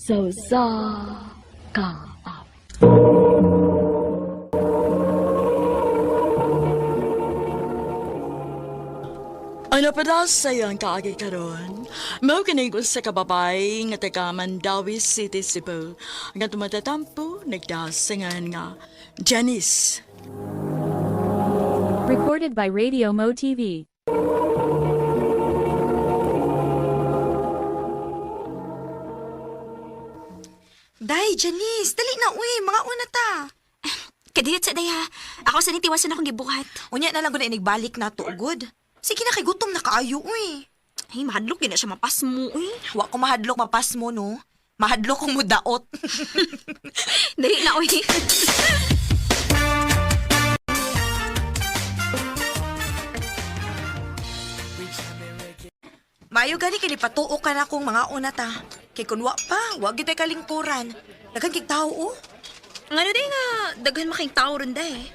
Sa usa ka awit. Ano pa daw sa iyang kaagi karon? Mao kini sa kababay nga taga Mandawi City, Cebu. Nga tumatatampo, nagdasingan nga Janice. Recorded by Radio Mo TV. Day, Janice, dali na uy, mga una ta. Kadiyot sa day ha. Ako sa nitiwasan akong gibuhat. Unya na lang gud na inigbalik na to gud. Sige na kay gutom na kaayo uy. Ay, mahadlok yun na siya mapasmo uy. Wa ko mahadlok mapas mo no. Mahadlok kong mudaot. Dali na uy. Maayo gani kay patuo ka na kung mga una ta. Kay kun wa pa, wa gyud tay kalingkuran. Daghan kig tao oh. Ngano day nga, daghan making tao ron day.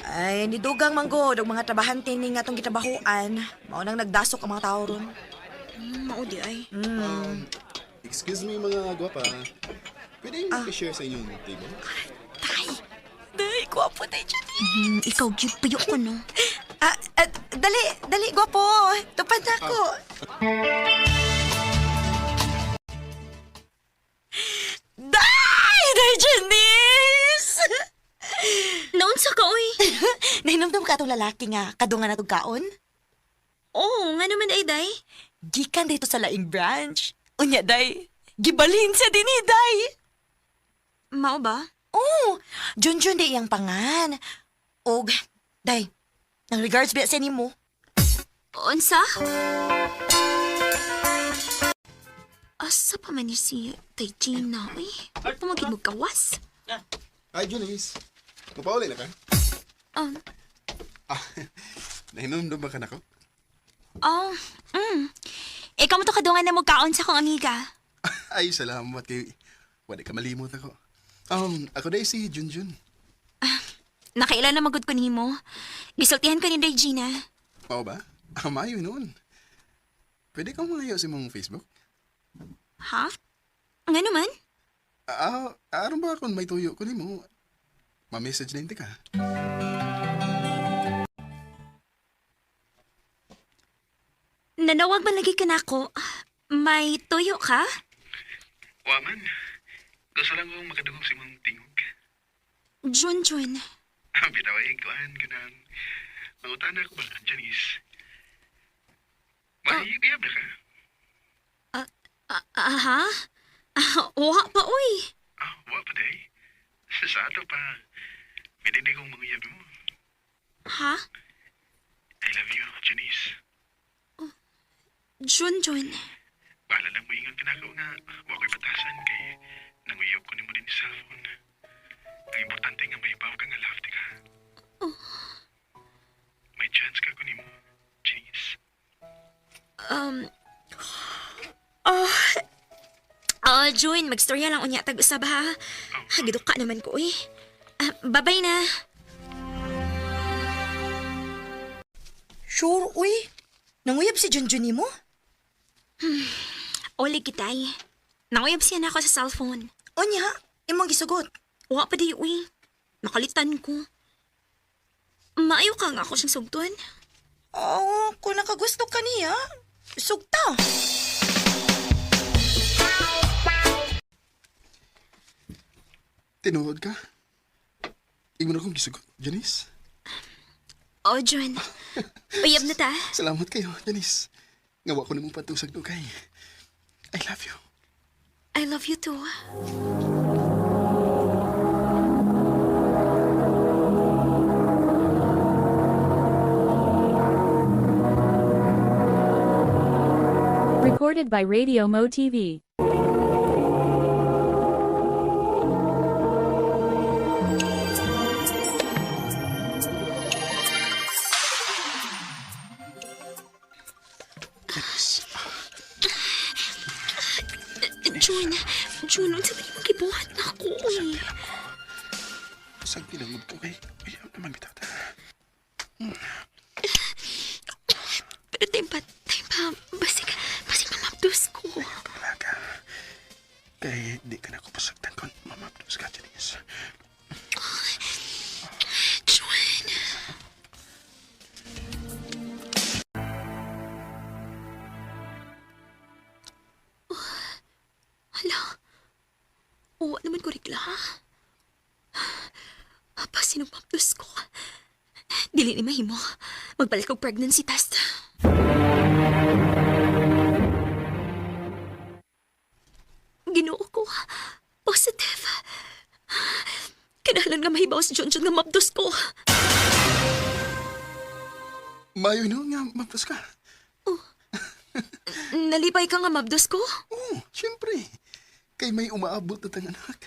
Ay, nidugang manggod og mga trabahante ni nga atong gitrabahoan. Mao nang nagdasok ang mga tao ron. Mao di ay. Excuse me mga gwapa. Pwede yung share sa inyong table? Tay, day, gwapo day, Janice. Ikaw gyud payo ko no. Ah, ah, dali, dali, gwapo. Tupad na ako. Day! Day, Janice! Naunsa ka uy. Nahinumdum ka atong lalaki nga, kadungan na kaon? Oo, nga naman ay day. Gikan dito sa laing branch. Unya, day. Gibalhin siya din eh, day. Mao ba? Oh, Junjun day iyang pangan. Og, day, nang regards ba sa nimo? Unsa? Asa pa man ni si Tay Gina uy. Pumagid mo gawas. Hi, Janice. Mapauli na ka? Ah, nahinumdum ba ka na ko? Oh, Ikaw mo to kadungan na mo kaon sa akong amiga. Ay, salamat kay... Wala ka malimot ako. Ako day si Junjun. Nakailan na magud ko nimo. Gisultihan ko ni Regina. Mao ba? Ah, maayo noon. Pwede kang mangayo sa imong Facebook? Ha? Nga naman? Ah, aron ba kung may tuyo ko nimo? Ma-message na hindi ka. Nanawag man lagi ka na ako. May tuyo ka? Waman. Gusto lang kong makadungog sa imong tingog. Jun Jun. Bitaw ay kuan kanang mangutana ko ba, Janice? May uyab na ka? Ah, aha? Ah, wa pa uy. Ah, wa pa day. Sa ato pa. Pwede di kong manguyab mo. Ha? I love you, Janice. Jun Jun. Bahala lang moingon ka na ako nga wa ko'y batasan kay nanguyab ko nimo din sa cellphone. Ang importante nga may ibaw ka nga love di ka. May chance ka ko nimo, Janice. Oh. Oh, Jun, magstorya lang unya tag usab ha. Hagidok ka naman ko uy. Ah, babay na. Sure, uy. Nanguyab si Junjun nimo? Oli kitay. Nanguyab siya na ako sa cellphone. Unya, imong gisugot. Wa pa di uy. Nakalitan ko. Maayo ka nga ako siyang sugton. Oo, kung nakagusto ka niya, sugta. Tinuod ka? Imo na kong gisugot, Janice. Oh, Jun. Uyab na ta. Salamat kayo, Janice. Nga wa ko nimong patusag dugay. I love you. I love you too. Recorded by Radio Mo TV. Janice. Jun, Jun, unsa ba nimong gibuhat na ako uy? Usag tinangod ko kay uyab naman bitaw ta. Pero time pa, basig, basig mamabdos ko. Wala ka. Kay di Anis. John. Oh, hala. Uwa naman ko regla, ha? Pa, sinumapdos ko. Dili ni mahimo. Magbalik og pregnancy test. Ginoo ko. Positive. Kinahanglan nga mahibaw si John John nga mabdos ko. Mayo no nga maplas ka. Nalipay ka nga mabdos ko? Oo, siyempre. Kay may umaabot na tang anak.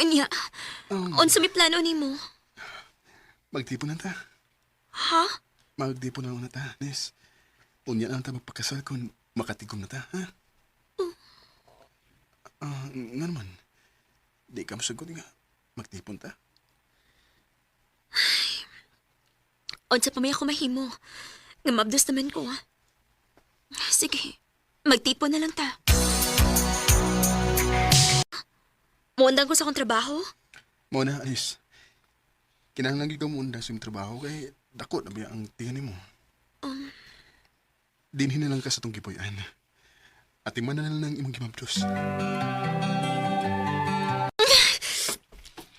Anya, unsa may plano nimo? Magtipon na ta. Ha? Magtipon na una ta, Nis. Unya na ta magpakasal kung makatigom na ta, ha? Ah, nga naman. Di ka masagot nga. Magtipon ta. Unsa pa may ako mahimo? Nga mabdos naman ko. Ha? Sige, magtipon na lang ta. Muundang ko sa akong trabaho? Mao na, Anis. Kinahanglan gyud ka mo sa imong trabaho kay dako na ba ang tingin nimo. Dinhin na lang ka sa tong gipuy-an. At iman na lang ang imong gimabdos.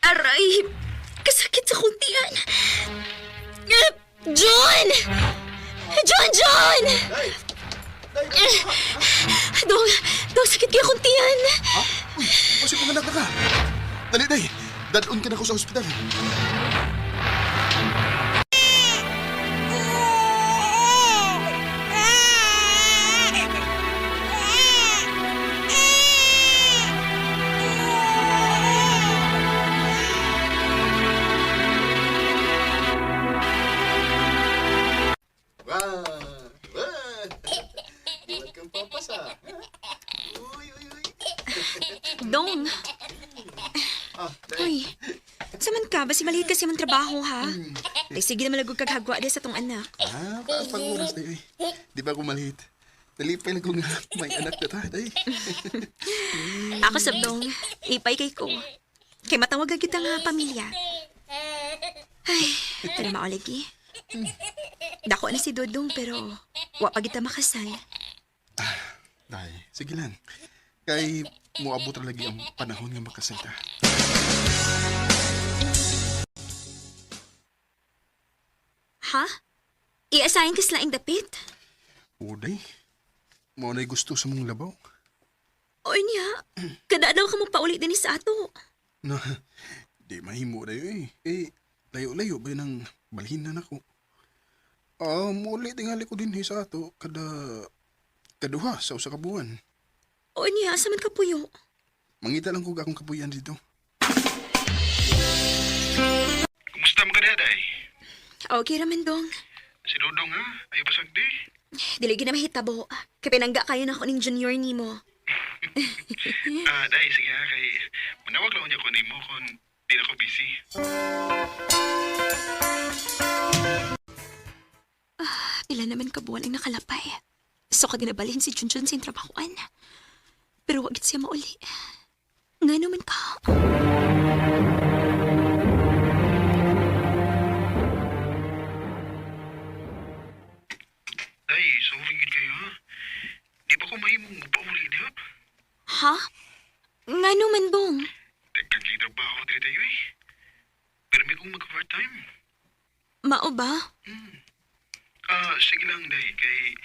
Aray! Kasakit sa kuntian! John! John! John! Dong, dong, sakit kaya kuntian. Ha? Uy, kasi panganak na ka. Dali, day. Dadun ka na ko sa ospital. Wow! Wow! Iwan kang papasa. Uy, uy, uy. Dong, Ah, uy. Saman ka? Basi maliit kasi mong trabaho, ha? Ay, sige na malagog kag hagwa di sa tong anak. Ah, pang oras na eh. Di ba ako maliit? Nalipay lang ko nga may anak na ta, day. Ako sa dong, ipay kay ko. Kay matawag ang kita nga pamilya. Ay, pero maoligi. Dako na si Dodong pero wa pa kita makasal. Day, sige lang. Kay moabot ra lagi ang panahon nga makasal ta. Ha? I-assign ka sa laing dapit? O, day. Mao na'y gusto sa mong labaw. O niya, kada daw ka mo pauli din sa ato. Na, di mahimo dayo eh. Eh, layo-layo ba yun ang balhin na nako. Ah, muli tingali ko din eh sa ato kada kaduha sa usa ka buwan. O niya, asa man ka puyo? Mangita lang ko akong kapuyan dito. Kumusta man ka diha, day? Okay raman dong. Si Dodong ha? Ay basag di. Dili gina mahitabo. Kay pinangga kayo na ako ning junior nimo. Ah, day, sige ha, kay manawag lang niya ko nimo kung di na ko busy. Pila naman ka buwan ang nakalapay. So ka ginabalhin si Junjun sa trabahoan. Pero wag siya mauli. Nga naman ka. Day, sorry gid kayo ha. Di ba ko mahimong mupauli diha? Ha? Nga naman bong. Dagkang kay trabaho diri tayo eh. Pero may kong mag-part-time. Mao ba? Ah, sige lang, day. Kay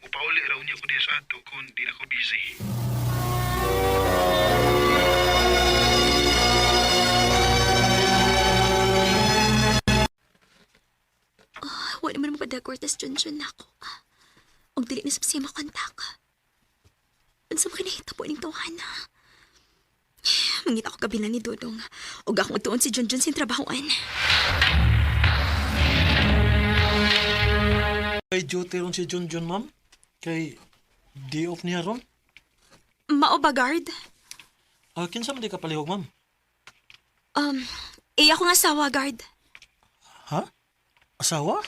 mupauli raw niya ko diha sa ato kung di na ko busy. Wala naman mapadagortas Junjun na ako. Og dili na sab siya makontak. Unsa man kinahitabo ning tawhana? Mangita ko kabila ni Dodong. Og akong atuon si Junjun sa trabahoan. Kay duty ron si Junjun, ma'am. Kay day off niya ron. Mao ba, guard? Ah, kinsa man di ka palihog, ma'am? Iya ko nga asawa, guard. Ha? Asawa?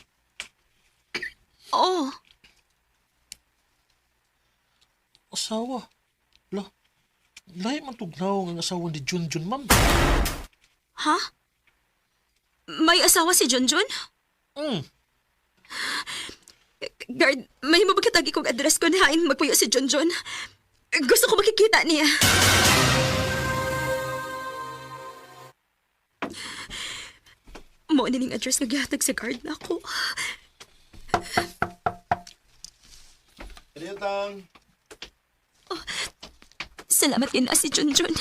Oo. Asawa? La. Lahi man tugnaw ang asawa ni Junjun, ma'am. Ha? May asawa si Junjun? Mm. Guard, may mabagkatagi kong address ko na hain magpuyo si Junjun. Gusto ko makikita niya. Mo na ning address nga gihatag sa guard na ako. Tang. Salamat din na si Junjun.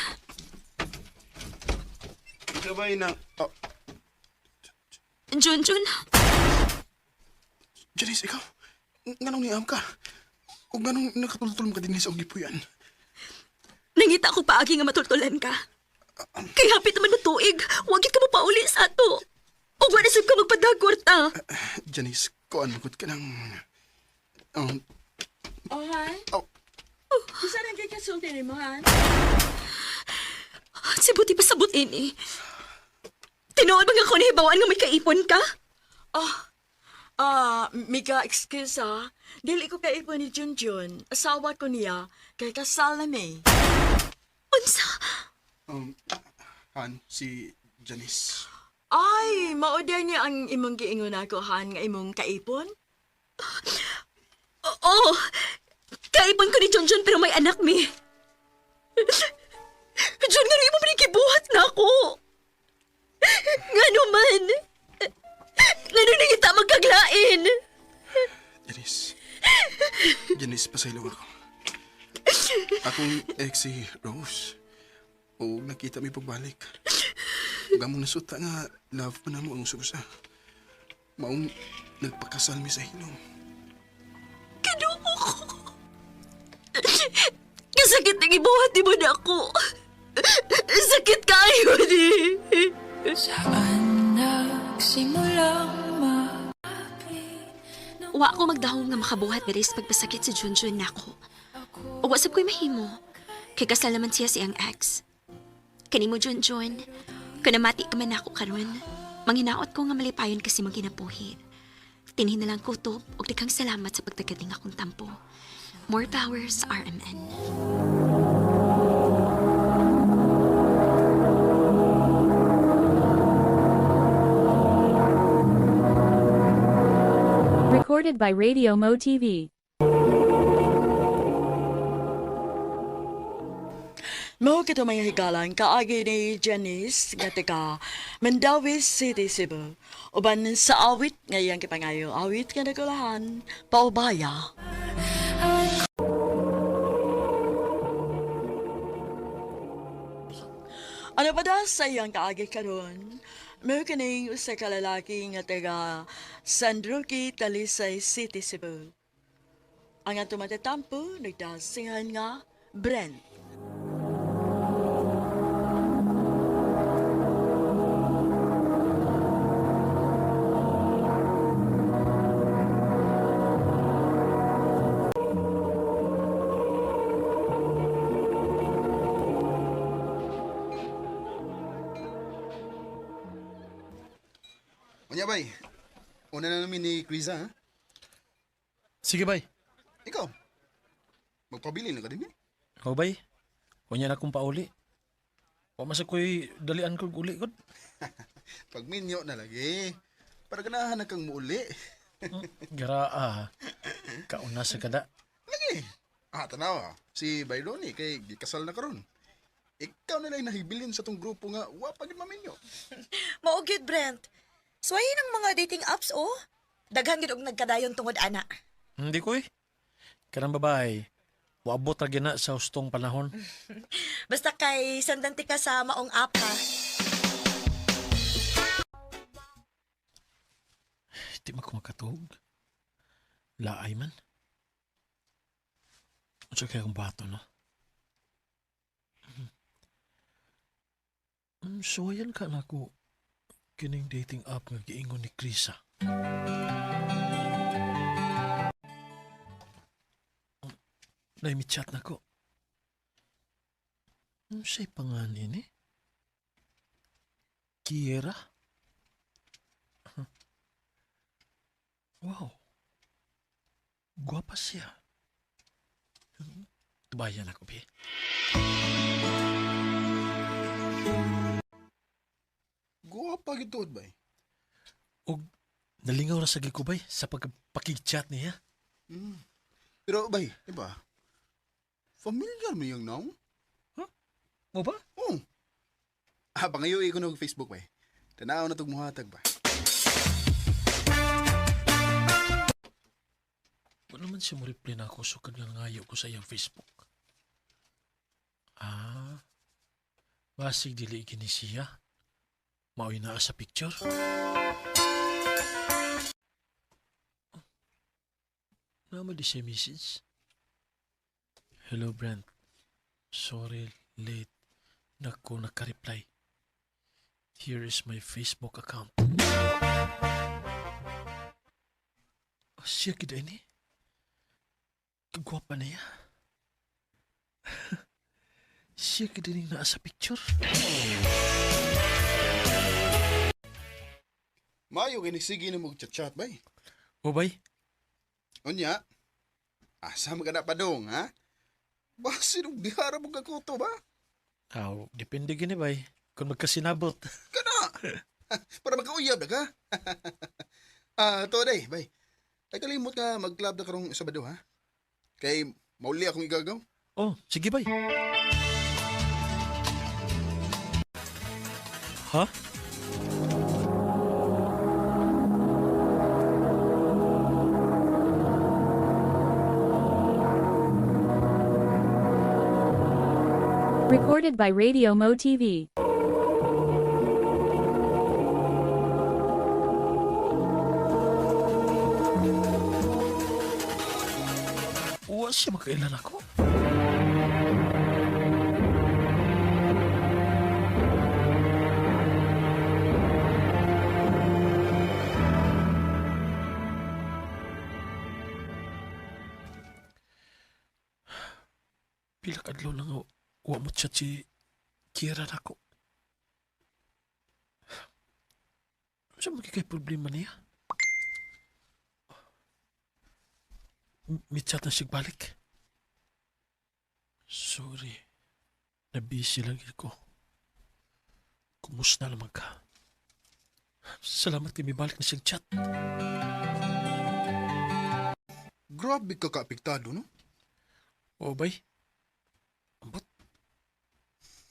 Ikaw ba na... Oh, Junjun, Janice, ikaw? Nganong niam ka? O nganong nakatultol mo ka din sa gipuyan? nangita ko paagi nga matultulan ka. Kay hapit naman matuig, wag gid ka mapauli sa ato. Ug wala sab ka magpadagwarta. Janice, kuan magod ka ng... Oh, Han? Oh. Isa nang kikasulti ni mo, Han? Si buti pa sabot ini. Tinuod ba nga ko nahibawaan nga may kaipon ka? Oh, ah, Mika, excuse ah. Dili ko kaipon ni Junjun. Asawa ko niya, kay kasal na mi. Unsa? um, Han, si Janice. Ay, maoday niya ang imong giingon ako, Han, nga imong kaipon? Oo. Kaipon ko ni Junjun pero may anak mi. Jun, nga imo pinikibuhat na ako. Nga naman. Nga nung nangita magkaglain. Janice. Janice, pasaylo ako. Akong ex si Rose. O nakita mi pagbalik. Ug among nasuta nga love pa namo ang usa. Maong nagpakasal mi sa hilom. Kinuko ko. Kasakit ng ibuhat ni mo na ako. Sakit kayo ni. Saan nagsimulang Wa ko magdahong nga makabuhat diri sa pagpasakit si Junjun nako. Wa sab ko'y mahimo. Kay kasal naman siya siyang ex. Kanimo Junjun, kunamati ka man nako karon. Manghinaot ko nga malipayon kasi magkinabuhi. Tinhin na lang kutob ug daghang salamat sa pagtagad ning akong tampo. More power sa RMN. Recorded by Radio Mo TV. Mao kito mga higalan kaagi ni Janice nga taga Mandawi City, Cebu. Uban sa awit nga iyang gipangayo, awit nga nagulahan, paubaya. Ano pa da sa iyang kaagi karon? Mao kining usa ka lalaki nga taga San Roque, Talisay City, Cebu. Ang ato matatampo nagdasingan nga Brent. Unya bay, una na namin ni Kriza, ha? Sige, bay. Ikaw, magpabili na ka din eh. Ikaw, bay. Kunya na akong pauli. Wa man sa ko'y dalian ko uli ko. Pagminyo na lagi. Para ganahan na kang muuli. Garaa. Kauna sa kada. Lagi. Ah, tanawa. Si Bayroni kay gikasal na karon. Ikaw na lang nahibilin sa tong grupo nga wa pa gid maminyo. Mao gyud, Brent. Suwayin ang mga dating apps, oh. Daghan gyud og nagkadayon tungod ana. Hindi ko eh. Kanang babae, waabot ra gina sa hustong panahon. Basta kay sandanti ka sa maong app, ha. Di man ko makatug. Laay man. Unsa kaya akong bato, no? Suwayan ka na ako kining dating app nga giingon ni Krisa. Naimi-chat na ko. Siya'y panganin eh. Kiera? Wow. Guwapa siya. Tubayan ako, bi. Guwapa gituod bay. Og nalingaw ra sa gid ko bay sa pagpakig-chat niya. Pero bay, di ba? Familiar mo yung naong? Mo ba? Oo. Ah, pangayo ko na og Facebook bay. Tanaw na tog muhatag ba. Wa naman siya mo reply na ako sukad nga ngayo ko sa iyang Facebook. Ah, basig dili gini siya. Mao'y naa sa picture. Oh, Nama di siya message. Hello, Brent. Sorry, late. Nako nakareply. Here is my Facebook account. Oh, siya gid ni. Kagwapa niya. Siya gid ning naa sa picture. Mayo kay nagsige na mo chat-chat bay. O bay, Unya, asa man ka na padong, ha? Basin og dihara mo kakuto ba? aw, depende gini bay. Kung magkasinabot. Kana! Para magkauyab na ka. Ah, to day, bay. Ay kalimot ka mag-club na karong Sabado, ha? Kay mauli akong igagaw. Oh, sige bay. Ha? Recorded by Radio Mo TV. Wa siya makailan ako. Pila ka adlaw na nga wa mo chat si Kira nako. Ano sa magkikay problema niya? Mi chat na siya balik. Sorry. Nabisi lang ko. Kumusta naman ka? Salamat kay balik na siyang chat. Grabe ka kaapektado, no? O bay. Ambot.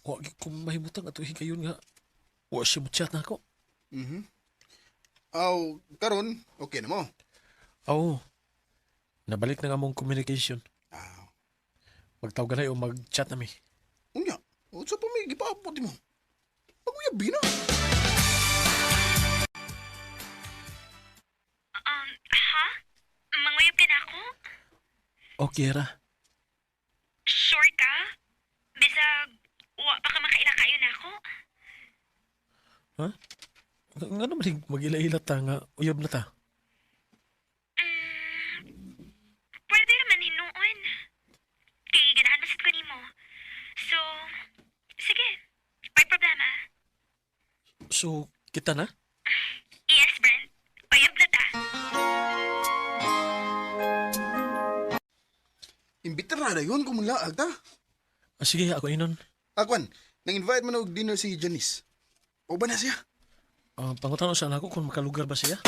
Wa gyud ko mahimutang ato higayon nga wa siya mo chat na ako. Mhm. Aw, karon okay na mo. Oo. Nabalik na nga mong communication. Ah, Magtawag na o mag-chat na mi. unya. Unsa pa may gipaabot mo? Paguyab na. Ha? Manguyab ka na ako? Okay ra. Sure ka? Bisag, wa pa ka makaila kayo na ako? Ha? Nga naman mag-ila-ila ta nga uyab na ta. Pwede naman hinuon. Kay ganahan masad ko nimo. So, sige. May problema. So, kita na? Yes, Brent. Uyab na ta. Imbitar na dayon kung mulaag ta. Ah, sige, ako inon. Akwan, nang-invite man og dinner si Janice. O ba na siya? Ah, pangutana sa ako kung makalugar ba siya.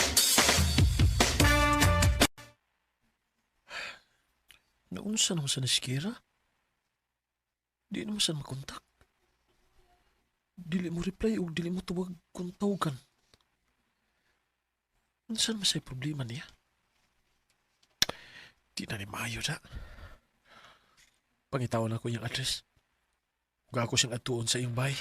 Naunsa naman sa nasikira? Di naman sa makontak. Dili mo reply o dili mo tuwag kung tawagan. Unsa naman sa'y problema niya? Di na ni maayo na. Pangitawan ako iyang address. Ug ako siyang atuon sa iyong bahay.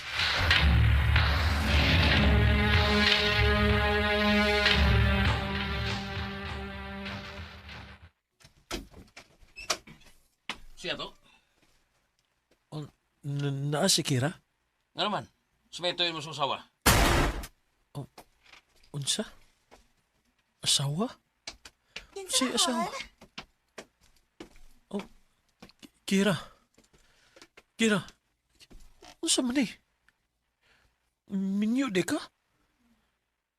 Siya to? Oh, naa si Kira? Nga naman, sumetoyin mo sa usawa. Unsa? Asawa? Si asawa. Oh, Kira. Kira. Unsa man ni? Minyo de ka?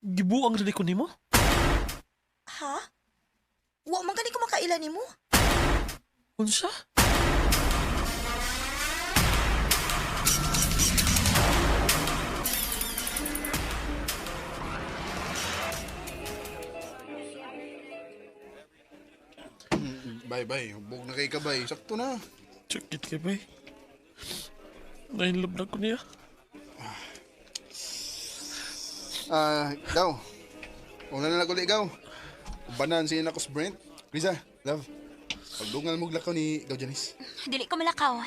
Gibuang rin ko nimo? Ha? Wa man gani ko makaila nimo. Unsa? Bye, bye. Hubog na kay ka, bay. Sakto na. Sakit kay bay. Nainlove na ko niya. Ah, gaw. Una na lang uli, gaw. Ubanan siya na ko sa Brent. Risa, love. Pagdungal mo lakaw ni Gaw Janice. Dili ko malakaw.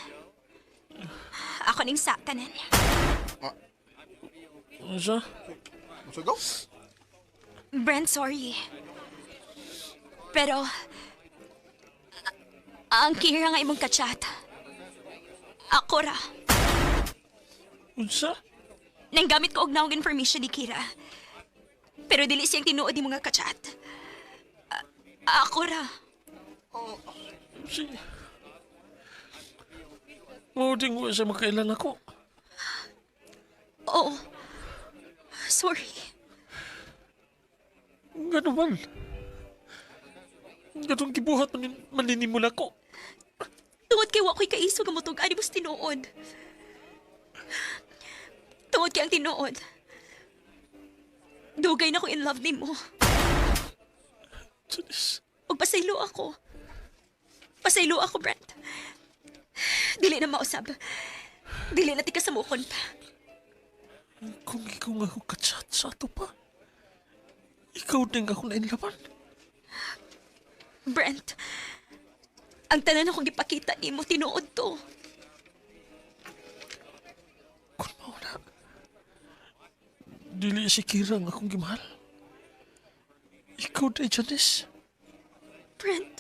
Ako ning sa tanan. Ano siya? Sa gaw? Brent, sorry. Pero, ang Kira nga imong kachat. Ako ra. Unsa? Nanggamit ko og naong information ni Kira. Pero dili siyang tinuod ni mga kachat. Ako ra. Si... Mauding mo siya makailan ako. Oo. Sorry. Gano man. Ganong gibuhat man maninimula ko. Tungod kay wa ko'y kaiso nga motug ani mas tinuod. Tungod kay ang tinuod. Dugay na ko in love nimo. Janice, Ug pasaylo ako. Pasaylo ako, Brent. Dili na mausab. Dili na tika sa mukon pa. kung ikaw nga ako kachat sa ato pa, ikaw din ako nainlaban. Brent, ang tanan akong gipakita nimo tinuod to. Kung mauna, dili si Kira ang akong gimahal. Ikaw din, Janice. Brent,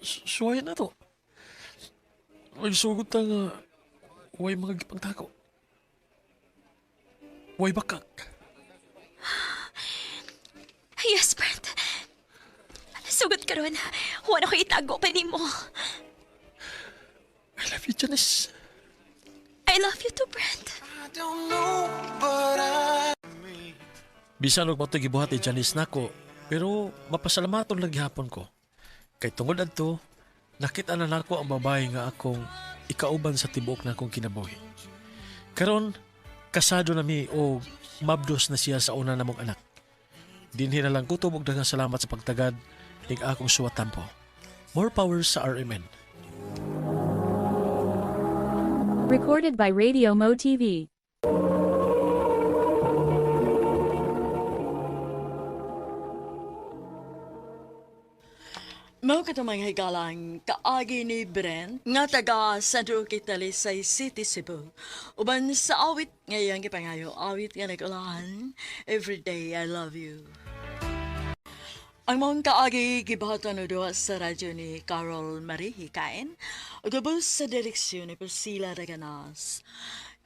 Suwayan na to. May sugot ta nga, huwag mga gipagtako. Huwag bakak. Yes, Brent. Sugot karon. Wala ko itago pa nimo. I love you, Janice. I love you too, Brent. Bisan og matoy gibuhat ni Janice nako, pero mapasalamaton lang gihapon ko. Kay tungod adto, nakita na nako ang babae nga akong ikauban sa tibuok nakong kinabuhi. Karon, kasado na mi o mabdos na siya sa una namong anak. Dinhi na lang kutob og daghang salamat sa pagtagad ning akong suwatampo. More power sa RMN. Recorded by Radio Mo TV. Mao kato mga higalang kaagi ni Brent nga taga San Roque, Talisay City, Cebu. Uban sa awit ngayang gipangayo, awit nga nag-ulahan, Every Day I Love You. Ang mong kaagi gibahatan o duha sa radyo ni Carol Marie Hikain, ug ubos sa direksyon ni Priscilla Raganas.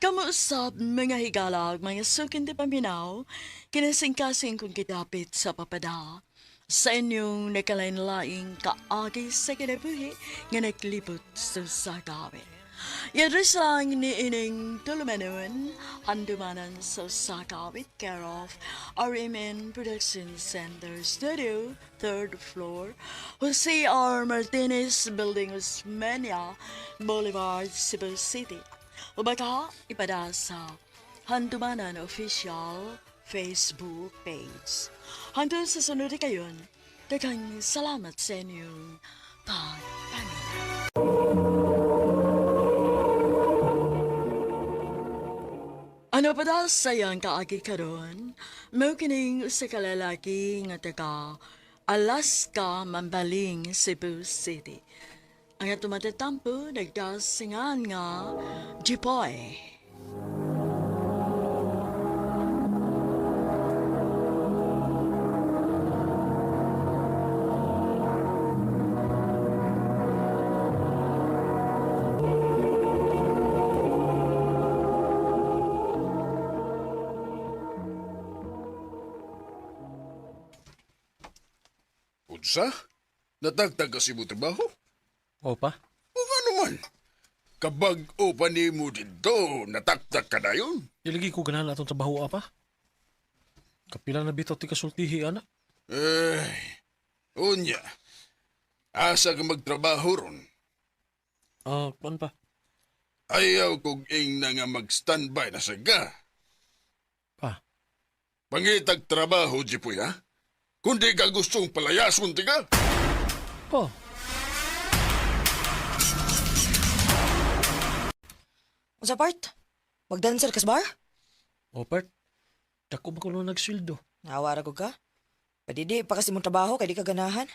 Kamuusap mga higalag, mga sukin di paminaw, kinasingkasing kong gidapit sa papada. Sa inyong nakalain-laing kaagi sa kinabuhi nga naglibot sa sagawin. Yadres lang ni ining tulumanon, handumanan sa Sakawit, care of RMN Production Center Studio, third floor, Jose R. Martinez Building, Osmeña Boulevard, Cebu City. O baka ipada sa Handumanan Official Facebook page. Hanggang sa sunod kayon, daghang salamat sa inyong pagpaminaw. Ano pa daw sayang kaagi karon? Mao kining usa ka lalaki nga taga Alaska, Mambaling, Cebu City. Ang atong matatampo nagdasingan nga Jipoy. Unsa? Natagtag ka si mo trabaho? O pa? O nga naman. Kabag-o pa ni mo dito, nataktak ka na yun. Dili ko ganahan atong trabaho apa. Kapila na bitaw ti kasultihi ana. Eh, unya. Asa ka magtrabaho ron? Ah, kuan pa? Ayaw kog ing na nga mag-standby na siga. Pa. Pangitag trabaho, Jipoy, ha? Kung di ka gustong palayason, tiga. Pa, Unsa part? Magdancer ka sa bar? o part, dako ba ko nung nagsweldo? Nawara ko ka. Padidi pa kasi mong trabaho kay di ka ganahan.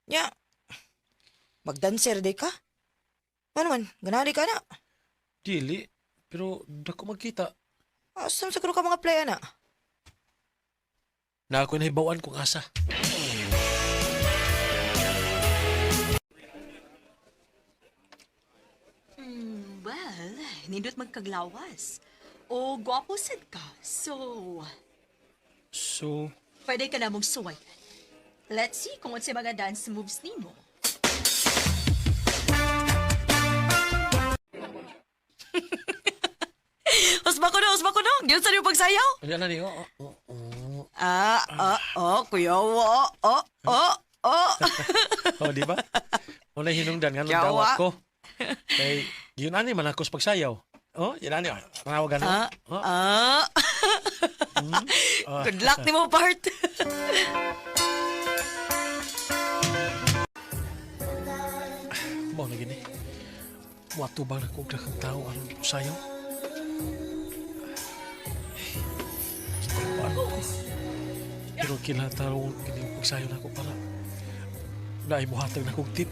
Nya. Magdancer di ka? Ano man, ganahan di ka na. Dili, pero dako magkita. Asam siguro ka mga playa na. Na ako nahibawan kung asa. Well, nindot magkaglawas. O gwapo sad ka. So, So, pwede ka na mong suwayan. Let's see kung unsay mga dance moves nimo. Usba ko na, usba ko na. Gyud sa niyo pagsayaw. ano na niyo? Oh, oh, oh. Ah, ah, oh, kuya, oh, oh, oh, oh. Oh, di ba? Wala hinungdan nga nung Yawa. dawat ko. Kay, yun ani man ako sa pagsayaw. Oh, yun ani. Tanaw gano. Ah, Oh, ah. Good luck nimo part. Mao na gini. Watubang na kog daghang tao aron sayaw. Paano ko? Pero kailangan tarong kini pagsayaw na ako para naay muhatag na kog tip.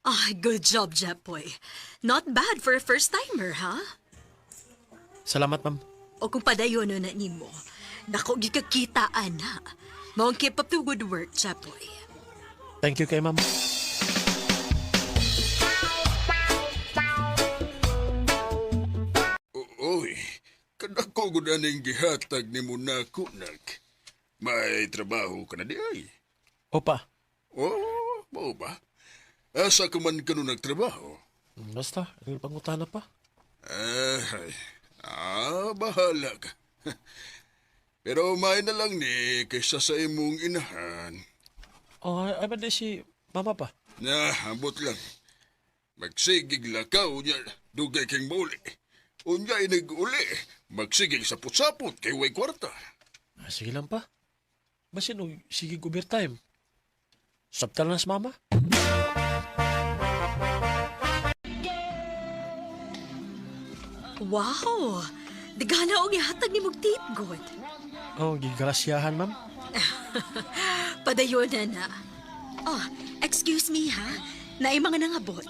Ah, good job, Jepoy. Not bad for a first-timer, ha? Salamat, ma'am. O kung padayon na nimo, nako gikakita ana. Maong keep up the good work, Jepoy. Thank you kay ma'am. Uy, kadako gud aning gihatag ni mo nako nak. May trabaho ka na di ay. Opa. Oh, mao ba? Asa ka man kano nagtrabaho? Basta, ang pangutana pa. Ay, ah, bahala ka. Pero may na lang ni kaysa sa imong inahan. Oh, ay, ay ba di si mama pa? Na, ambot lang. Magsigig lakaw niya, dugay kang mauli. Unya inig uli, magsigig sapot-sapot kay way kwarta. Ah, sige lang pa. Basin og sige overtime. Sabtal na sa mama. Wow! Digana og ihatag nimo tip good. Oh, gigrasyahan, ma'am. Padayon na na. Oh, excuse me ha. Naay mga nangabot.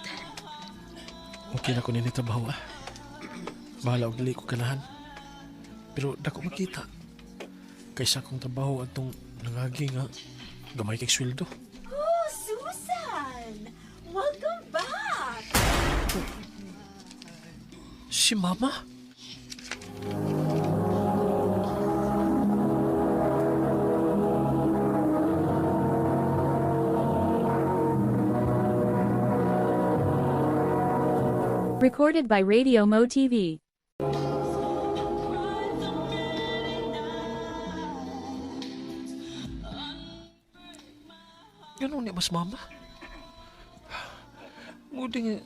Okay na ko nini trabaho ah. Bahala og dili ko ganahan. Pero dako makita. Kaysa akong trabaho atong nangagi nga gamay kay sweldo. Oh, Susan! Welcome back! Si mama? Recorded by Radio Mo TV. Ganun ni mas mama. Mudi nga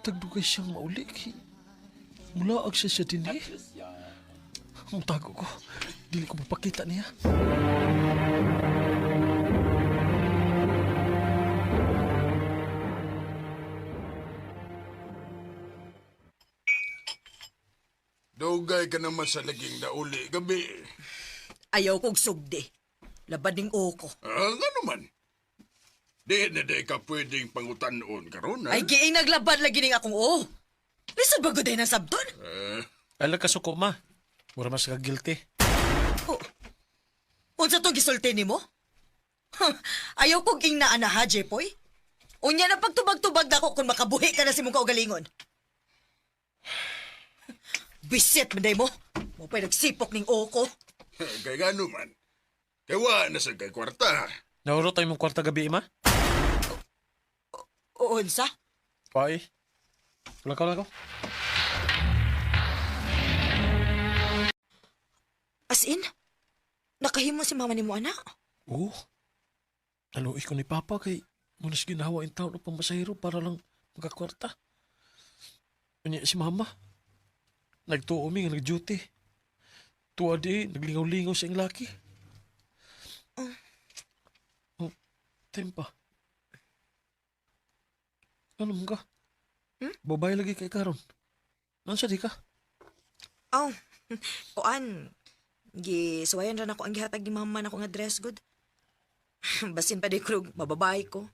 tagdugay siyang mauli kay mula ag siya siya dinhi. Mutago ko. Dili ko mapakita niya. Dugay ka naman sa laging nauli gabi. Ayaw kog sugdi. Labad ning oko. Ah, nga naman. Di na di ka pwedeng pangutanon karon, ha? Ay giing naglabad lagi ning akong oo. Lisod ba gud na sabton? Ala ka suko ma. Mura mas ka guilty. Oh. Unsa tong gisulti nimo? Huh, ayaw kog ing naana ha, Jepoy. Unya na pagtubag-tubag nako kung makabuhi ka na si mong kaugalingon. Bisit man day mo. Mo pa'y nagsipok ning oko. Kay nga naman. Kay wa na sa kay kwarta. Nauro tayo mong kwarta gabi, ma? Unsa? Ay. Wala ka, wala ka. As in? Nakahimo si mama nimo anak? Oo. Naluoy ko ni Papa kay munas ginawa in town upang masahero para lang magkakwarta. Unya si Mama. Nagtuo mi nga nag-duty. Tuwa di, naglingaw-lingaw sa iyang laki. Oh, tempa. Ano mo ka? Babae lagi kay karon. Nansa di ka? Oh, kuan. Gisuwayan ra nako ang gihatag ni mama nako nga dress good. Basin pa di ko mababay ko.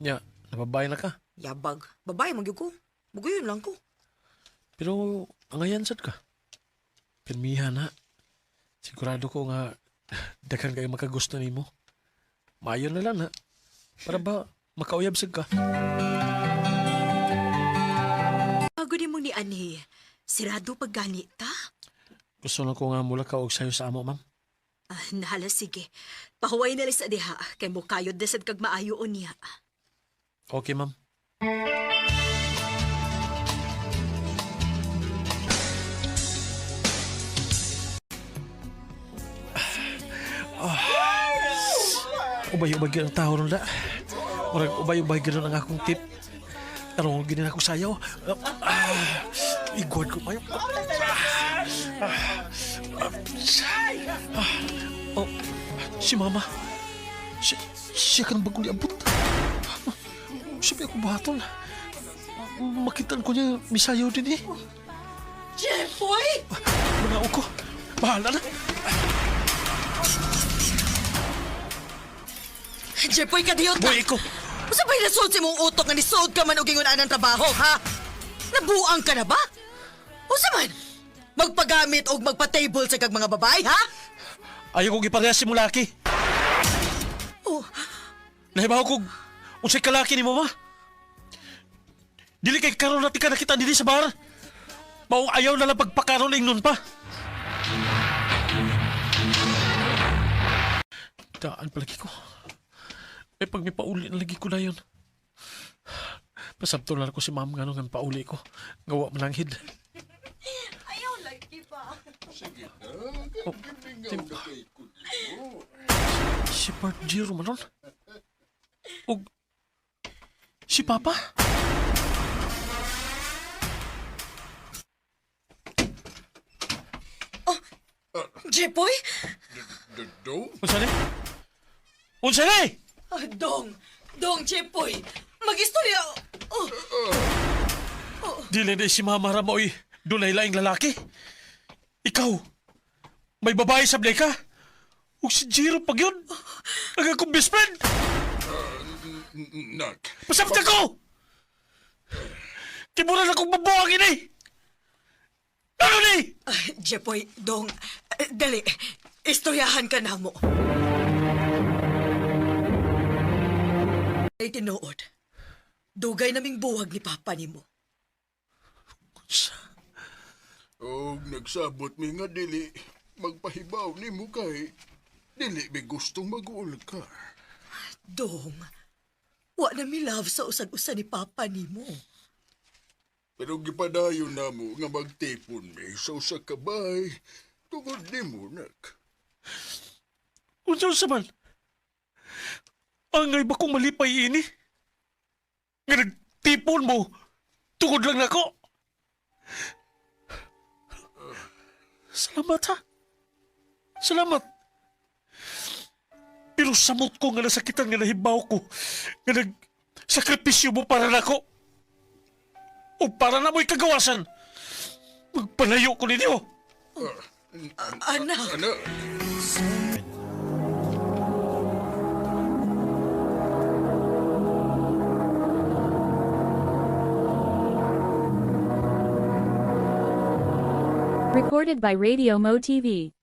Nya, nababae na ka. Yabag. Babae man gyud ko. Bugayon lang ko. Pero angayan sad ka. Pirmihan na. Sigurado ko nga daghan kayo makagusto nimo. Maayo na lang na. Para ba makauyab sad ka? Bago ni mo ni Anhi, sirado pag gani ta? Gusto lang ko nga mula ka og sayo sa amo, ma'am. Ah, nahala sige. Pahuway na lang sa diha, kay mo kayod na sad kag maayo unya. Okay, ma'am. Ubay-ubay gyud ang tao ron da. Murag ubay-ubay gyud ang akong tip. Tarong gini na ako sayaw. Ah, igwad ko mayo. Oh, si mama. Si, siya ka ng bagong niabot. Sabi ako buhaton. Makitaan ko niya misayaw din eh. Jeffoy! Mga ko. Bahala na. Jeffoy, kadiyot Boy, ikaw. Usa ba'y nasud si mong utok nga nisud ka man og ingon anang trabaho, ha? Nabuang ka na ba? Usa man? Magpagamit og magpa-table sa kag mga babae, ha? Ayaw kong iparehas si Mulaki. Oh, Nahibaw ko, unsay kalaki ni mama. Dili kay karon natin ka nakita dili sa bar. Maong ayaw na lang pagpakaroon nun pa. Daan palagi ko. Eh, pag may pauli na lagi ko na yun. Pasabto na ko si ma'am nga nung pauli ko. Gawa mananghid. ayaw lagi pa. Sige na, Oh, gimingaw na kay ko nimo. Si Bart Giro man nun. Og si Papa? Jeffoy? Dodong? Unsa ni? Unsa ni? Ah, dong. Dong, Jeffoy. Mag-istorya. Oh, Dili na si Mama Rama, oy. Dunay laing lalaki. Ikaw, may babae sa ka. Ug si Jiro pag yun. Ang akong best friend. Nak, Pasabta ko! Tiburan akong babuang ini! Ano ni? Ah, Jeffoy, dong. Eh, dali. Istoryahan ka na mo. Ay, tinuod. Dugay naming buwag ni Papa nimo. og nagsabot mi nga dili magpahibaw nimo kay dili mi gustong mag-uol ka. Dong, wa na mi love sa usag-usa ni Papa nimo. Pero gipadayon namo nga magtipon mi sa usa ka bahay tungod nimo nak. Unsa unsa man? Angay ba kong malipay ini? Nga nagtipon mo, tungod lang nako. Salamat ha. Salamat. Pero samot ko nga nasakitan nga nahibaw ko. Nga nagsakripisyo mo para nako. O para na mo'y kagawasan. Magpalayo ko ninyo. Anak, Anak, Recorded by Radio Mo TV.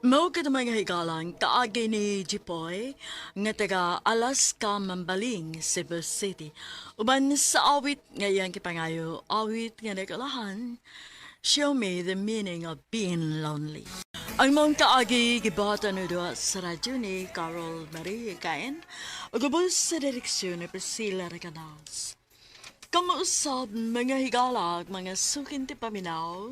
Mao ka mga higalang kaagi ni Jipoy nga taga Alaska Mambaling, Cebu City. Uban sa awit nga iyang kipangayo, awit nga nagalahan, Show me the meaning of being lonely. Ang mong kaagi gibuhatan no duha sa radyo ni Carol Marie Kain ug ubos sa direksyon ni Priscilla Recanals. Kamuusab mga higalag, mga sukinti paminaw,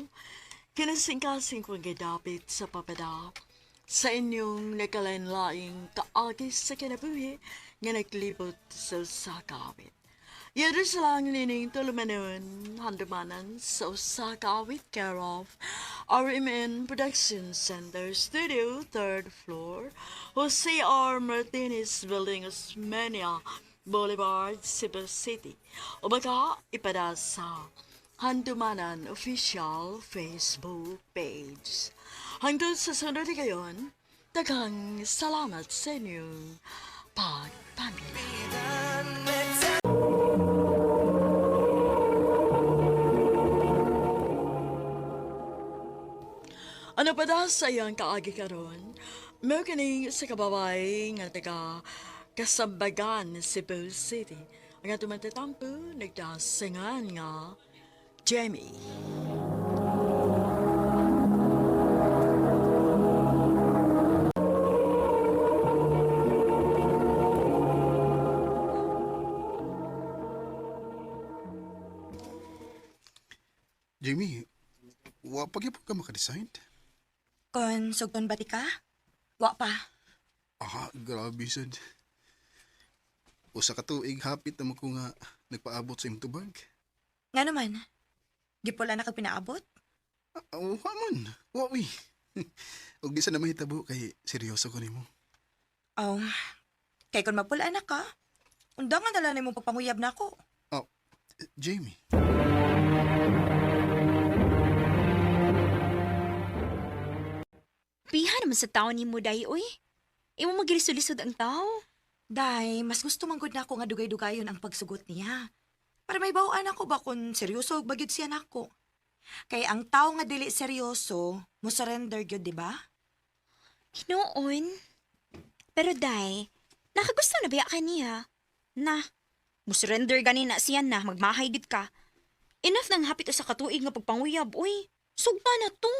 kinasingkasing kong gidapit sa papada, sa inyong nakalain-laing kaagi sa kinabuhi nga naglibot sa usa ka awit. Yerusalem nining tulumanon, handumanan sa usa ka awit care of RMN Production Center Studio, third floor, Jose R. Martinez Building, Osmeña Boulevard, Cebu City. O baka ipada sa Handumanan Official Facebook page. Hangtod sa sunod kayon, daghang salamat sa inyong pagpamilya. Ano pa da sa iyang kaagi karon? Mao kining sa kababay nga taga Kasambagan, Cebu City. Ang atong matatampo nagdasingan nga Jamie. Jamie, wa pa gyud ka maka-decide? Kon sugton ba ti ka? Wa pa. Ah, grabe sad. Usa ka tuig hapit na ko nga nagpaabot sa imong tubag. Nga naman. Gipula na kag pinaabot? Ah, wa man. Wa wi. Ug di sa na mahitabo kay seryoso ko nimo. Oh, kay kon mapula na ka, undangan na lang nimo pagpanguyab na ako. Oh, Jamie. Piha naman sa tao ni mo, day, oy. Imo magilisod-lisod ang tao. Day, mas gusto man gud nako nga dugay-dugayon ang pagsugot niya. Para may bawaan ako ba kung seryoso ba gyud siya nako. Kay ang tao nga dili seryoso, mo surrender gyud, di ba? Hinoon. Pero day, nakagusto na biya ka niya. Na, musurrender gani na siya na, magmahay gid ka. Enough nang hapit sa katuig nga pagpanguyab, oy. Sugpa na to.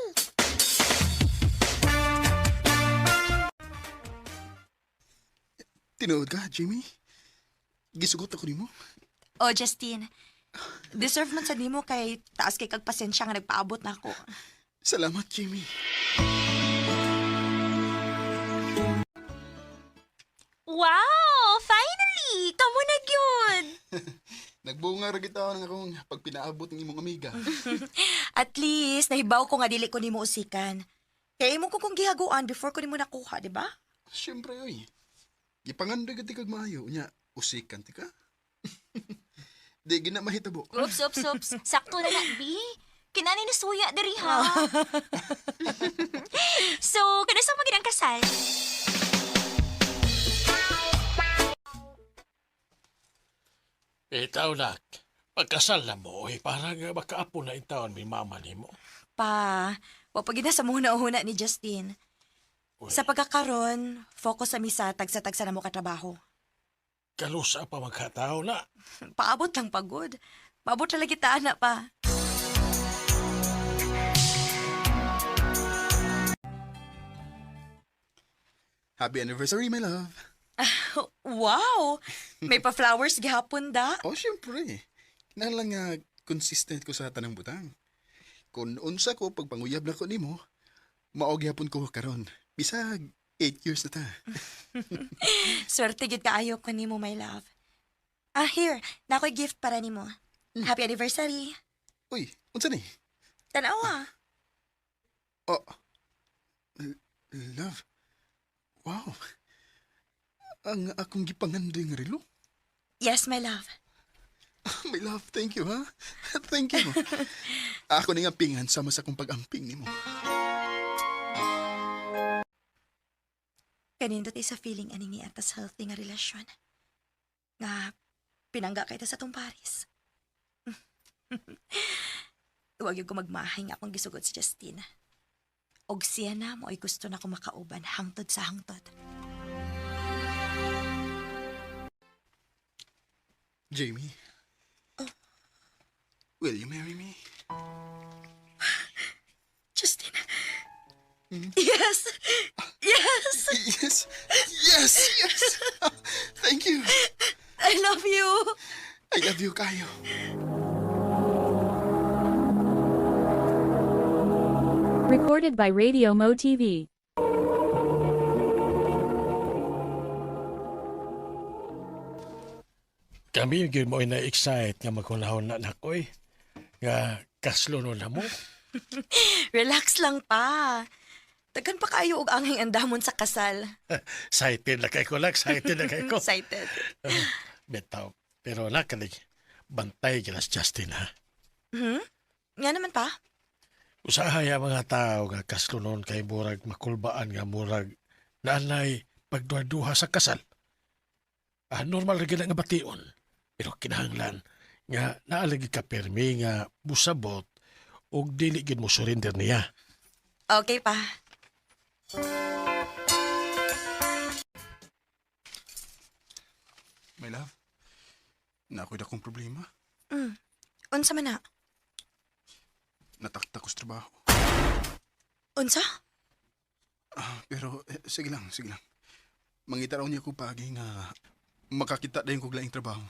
Tinuod ka, Jamie? Gisugot ako nimo. Oh, Justine. Deserve man sa nimo kay taas kay kag pasensya nga nagpaabot na ako. Salamat, Jamie. Wow! Finally! Kamo na gyud! Nagbunga ra gid ng akong pagpinaabot ng imong amiga. At least nahibaw ko nga dili ko nimo usikan. Kay imo ko kung gihaguan before ko nimo nakuha, di ba? Siyempre, oy. Gipangandoy ka ti kag maayo. Unya, usikan ti ka. Di gina mahitabo. Oops, oops, oops. Sakto na na, B. Kinani na suya diri ha. So, kanasa magid ang kasal? Eh, tao nak, pagkasal na mo, eh, parang makaapo na in taon may mama ni mo. Pa, wa pa gid na sa muna-una ni Justine. Uy, Sa pagkakaron, focus sa misa tagsa-tagsa na mo katrabaho. Kalusa pa magkatao na. Paabot lang pagod. Paabot talaga kita, anak pa. Happy anniversary, my love. Wow! May pa-flowers gihapon da. Oh, siyempre. Kinahanglan nga consistent ko sa tanang butang. Kung unsa ko pagpanguyab na ko nimo, mao gyapon ko karon. Bisag 8 years na ta. Swerte gid kaayo ko nimo, my love. Ah, here. Nakoy gift para nimo. Happy anniversary. Uy, unsa ni? Tanawa. Oh. Love. Wow. Ang akong gipangandoy nga relo. Yes, my love. My love, thank you, ha? Thank you. Ako ni nga pingan sama sa akong pag-amping nimo. Kanindot sa feeling ani ni atas healthy nga relasyon. Nga pinangga kay ta sa tong Paris. Huwag yung ko magmahay nga akong gisugot si Justin. Og siya na mo ay gusto na ko makauban hangtod sa hangtod. Jamie. Will you marry me? Justin. Yes. Yes. Yes. Yes, yes. Thank you. I love you. I love you, kayo. Recorded by Radio Mo TV. Kami gyud mo na-excite nga maghunahon na nako eh. Nga kaslo no na mo. Relax lang pa. Daghan pa kayo og angay andamon sa kasal. Excited na kay ko lang, excited na kay ko. Excited. Bitaw. Pero nakalig, bantay gilas Justin ha. Nga naman pa. Usahay ang mga tao nga kaslo noon kay murag makulbaan nga murag naanay pagduha-duha sa kasal. Ah, normal ra gyud na nga bation. Pero kinahanglan nga naalagi ka pirmi nga busabot ug dili gyud mo surrender niya. Okay pa. My love, na ako'y dakong problema. Unsa man na? Nataktak ko sa trabaho. Unsa? Ah, pero eh, sige lang, sige lang. Mangita raw niya ko paagi nga makakita dayon kog laing trabaho.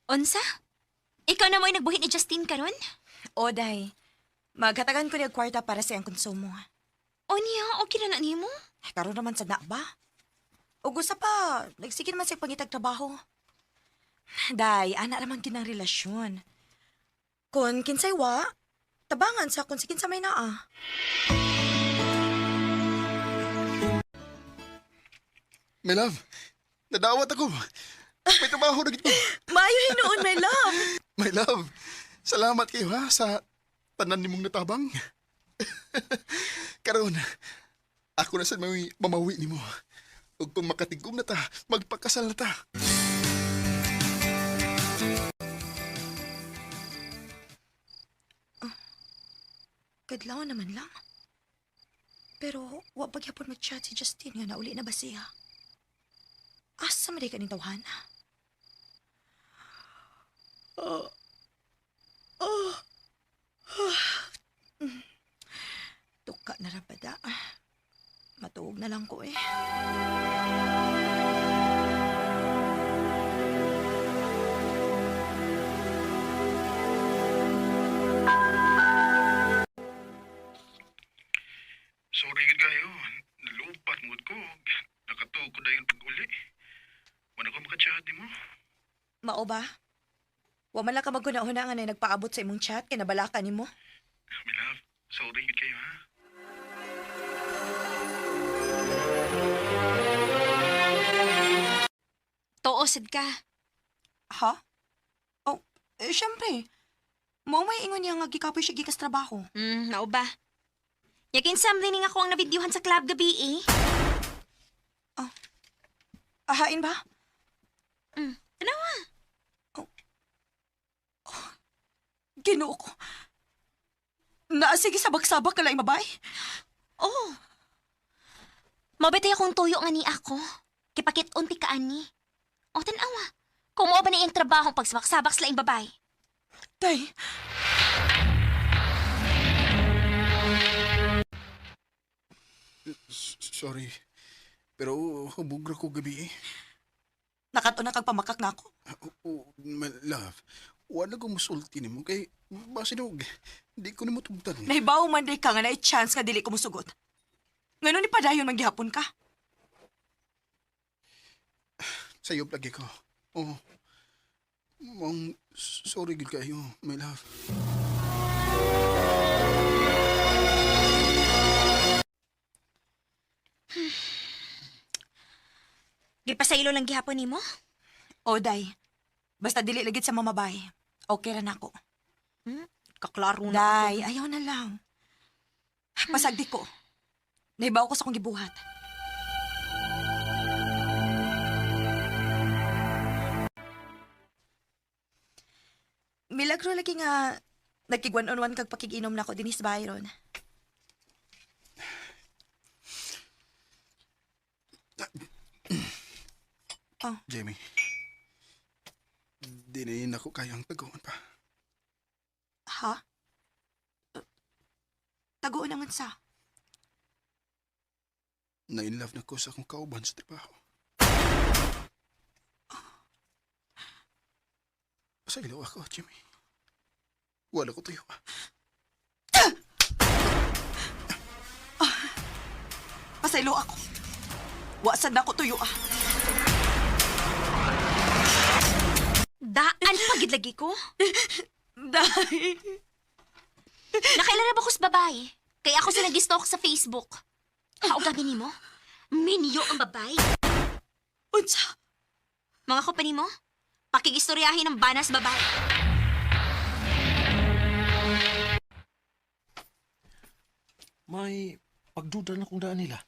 Unsa? Ikaw na mo'y nagbuhit ni Justin karon? O, day. Maghatagan ko niya og kwarta para sa iyang konsumo. O niya, okay na na nimo? Ay, karon naman sa na ba? Ug usa pa, nagsige naman siya pangitag trabaho. Day, ana raman kinang relasyon. Kung kinsay wa, tabangan sa kung si kinsa may naa. My love, nadawat ako. May trabaho na gid ko. Maayo hinuon, my love. My love, salamat kayo ha sa tanan nimong natabang. Karon, ako na sad may mamawi nimo. Ug kung makatigom na ta, magpakasal na ta. Kadlaw naman lang. Pero wa pa gyapon mag-chat si Justin nga nauli na ba siya? Asa man di ka ning tawhana? Oh. Oh. Ah. Tuka na ra bada. Matuog na lang ko eh. Sorry gid kayo. Nalupat mo ko. Nakatuog ko dayon pag-uli. Wala ko makachat nimo. Mao ba? Wa man lang ka maghuna-huna nga na nagpaabot sa imong chat kay nabalaka nimo. My love, sorry gid kayo ha. Tuo sad ka. Ha? Oh, eh, syempre. Mao may ingon niya nga gikapoy siya gikas trabaho. Mao ba? Yakin sam din ako ang nabidyuhan sa club gabi eh. Ahain ba? Tanawa. Ginoo ko. Naasige sa bagsabak ka laing babay? Oh. Mabitay akong tuyo nga ni ako. Kipakit-unti ka ani. O tanawa. Kung mao ba na iyang trabaho ang pagsabak-sabak sa laing babay. Tay. Sorry. Pero hubog ra ko gabi eh. Nakato na kag pamakak na ako. Ah, oh, my love, wala ko musulti nimo kay basin og di ko nimo tugtan. Nahibaw man day ka nga naay chance nga dili ko musugot. Ngano ni padayon man gihapon ka? Sayop lagi ko. Oh. Mong sorry gid kayo, my love. Gipasaylo lang gihapon nimo? O day. Basta dili lagit sa mamabay. Okay ra nako. Kaklaro na. Day, ayaw na lang. Pasagdi ko. Nahibaw ko sa akong gibuhat. Milagro lagi nga nagkig one-on-one kag pakiginom na ko dinis Byron. Jamie. Di na ako kayang taguan pa. Ha? Taguon ang sa. Na-in love na ko sa akong kauban sa trabaho. Pasaylo ako, Jimmy. Wala ko tayo. Pasaylo ako. Wa sad na ko tuyo ah. Daan pagid lagi ko. Day. Nakaila na ba ko sa babae? Kaya ako sila gistalk sa Facebook. Hao gabi nimo? Minyo ang babae. Unsa? Mga ko pa nimo? Pakigistoryahin ang banas babae. May pagduda na kung daan nila.